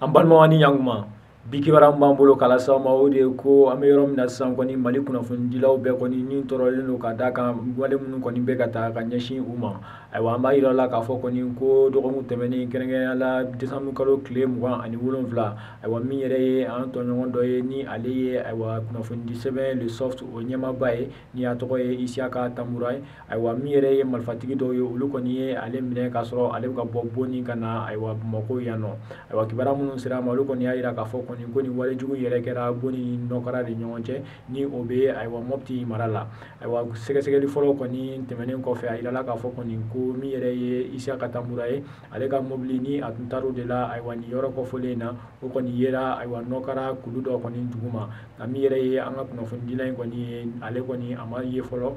An balimaw ni ɲankuma, bi kibaruya min b'an bolo k'a lase aw ma, o de ye ko an bɛ yɔrɔ min na sisan kɔni, Mali kunnafonidilaw bɛɛ kɔni ni tɔɔrɔlen don ka da kan wale minnu kɔni bɛ ka ta ka ɲɛsin u ma. Ayiwa, an b'a yira la k'a fɔ kɔni ko dɔgɔkun tɛmɛnen, kɛrɛnkɛrɛnnenya la décembre kalo tile 27, ayiwa, min yɛrɛ ye an tɔɲɔgɔn dɔ ye, ni ale ye, ayiwa, kunnafonidi sɛbɛn Le Soft o ɲɛmaaba ye, ni a tɔgɔ ye Isiyaka Tanbura ye. Ayiwa, min yɛrɛ ye marifatigi dɔw ye, olu kɔni ye ale minɛ k'a sɔrɔ ale bɛ ka bɔ Boni ka na, ayiwa, Bamakɔ yan nɔ. Ayiwa, kibaruya minnu sera a ma, olu kɔni y'a jira k'a fɔ kɔni ko nin walejugu yɛrɛ kɛra Boni ni Nɔkara de ɲɔgɔn cɛ, ni o bɛ, ayiwa, Mopti mara la. Ayiwa, sɛgɛsɛgɛli fɔlɔ kɔni tɛmɛnen kɔfɛ, a jirala k'a fɔ kɔni ko min yɛrɛ ye Isiyaka Tanbura ye, ale ka mobili ni a tun taar'o de la, ayiwa, nin yɔrɔ kɔfɔlen in na, o kɔni yera, ayiwa, Nɔkara kulu dɔ kɔni duguma. Nka min yɛrɛ ye an ka kunnafonidila in kɔni ye, ale kɔni a ma ye fɔlɔ.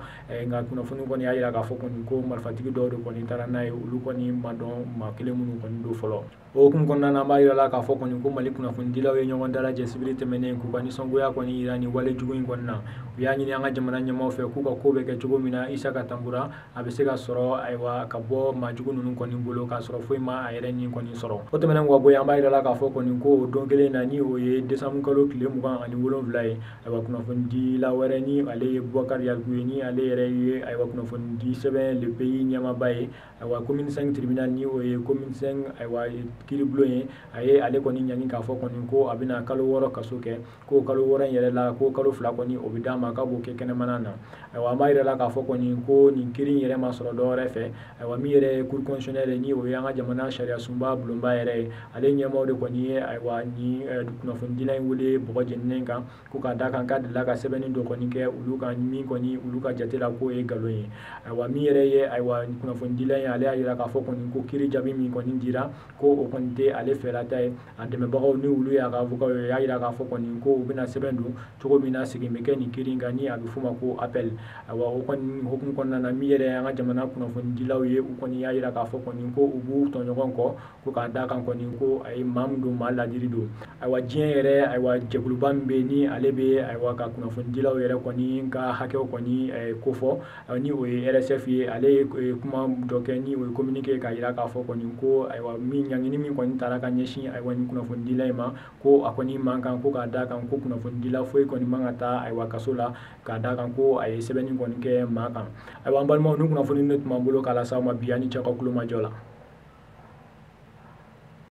Nka kunnafoni kɔni y'a jira k'a fɔ kɔni ko marifatigi dɔw de kɔni taara n'a ye, olu kɔni ma dɔn maa kelen minnu kɔni don fɔlɔ. O hukumu kɔnɔna na, an b'a yira la k'a fɔ kɔni ko Mali kunnafonidilaw ye ɲɔgɔn dalajɛ sibiri tɛmɛnen k'u ka nisɔngoya kɔni yira nin wale jugu in kɔni na. U y'a ɲini an ka jamana ɲɛmaaw fɛ k'u ka ko bɛ kɛ cogo min na Isiyaka Tanbura a bɛ se ka sɔrɔ, ayiwa, ka bɔ maajugu ninnu kɔni bolo k'a sɔrɔ foyi ma a yɛrɛ ni kɔni sɔrɔ. O tɛmɛnen kɔ ka bɔ yen, an b'a yira la k'a fɔ kɔni ko o don kelen na, ni o ye décembre kalo tile 27 ye, ayiwa, kunnafonidila wɛrɛ, ni ale ye Bubakari Yariku ye, ni ale yɛrɛ ye, ayiwa, kunnafonidi sɛbɛn Le Pays ɲɛmaaba ye, ayiwa, commune 5 tribunal, ni o ye commune 5, ayiwa, kiiribulon ye, a ye ale kɔni ɲangi k'a fɔ kɔni ko a bɛna kalo 6 kaso kɛ, ko kalo 6 in yɛrɛ la, ko kalo 2 kɔni o bɛ d'a ma k'a b'o kɛ kɛnɛmana na. Ayiwa, an b'a yira la k'a fɔ kɔni ko nin kiiri in yɛrɛ ma sɔrɔ dɔwɛrɛ fɛ. Ayiwa, min yɛrɛ ye cour constitutionnelle ye, ni o ye an ka jamana sariya sunba bulonba yɛrɛ ye, ale ɲɛmaaw de kɔni ye, ayiwa, nin kunnafonidila in wele bɔgɔ jeninen kan, ko k'a da kan k'a delila ka sɛbɛnni dɔ kɔni kɛ olu kan, min kɔni olu ka jate la k'o ye nkalon ye. Ayiwa, min yɛrɛ ye, ayiwa, kunnafonidila in, ale y'a yira k'a fɔ kɔni ko kiiri jaabi min kɔni dira, ko o kɔni tɛ ale fɛlata ye. A dɛmɛbagaw, ni olu y'a ka avocat ye, y'a yira k'a fɔ kɔni ko u bɛna sɛbɛn don cogo min na segin bɛ kɛ nin kiiri in kan, ni a bɛ f'o ma ko appel. Ayiwa, o kɔni hukumu kɔnɔna na, min yɛrɛ ye an ka jamana kunnafonidilaw ye, u kɔni y'a yira k'a fɔ kɔni ko u b'u tɔɲɔgɔn kɔ, ko k'a da kan kɔni ko a ye maa min don, maa ladiri don. Ayiwa, diɲɛ yɛrɛ, ayiwa, jɛkuluba min bɛ yen, ni ale bɛ, ayiwa, ka kunnafonidilaw yɛrɛ kɔni ka hakɛw kɔni kofɔ, ni o ye RSF ye, ale ye kuma dɔ kɛ, ni o ye communiqué k'a yira k'a fɔ kɔni ko, ayiwa, min ɲangini min kɔni taara ka ɲɛsin, ayiwa, nin kunnafonidila in ma, ko a kɔni man kan, ko k'a da kan ko kunnafonidila foyi kɔni man ka taa, ayiwa, kaso la, k'a da kan ko a ye sɛbɛnni kɔni kɛ maa kan. Ayiwa, an balimaw, ni kunnafoni ne tun b'an bolo k'a lase aw ma bi, an ni cɛ ka kulomajɔ la.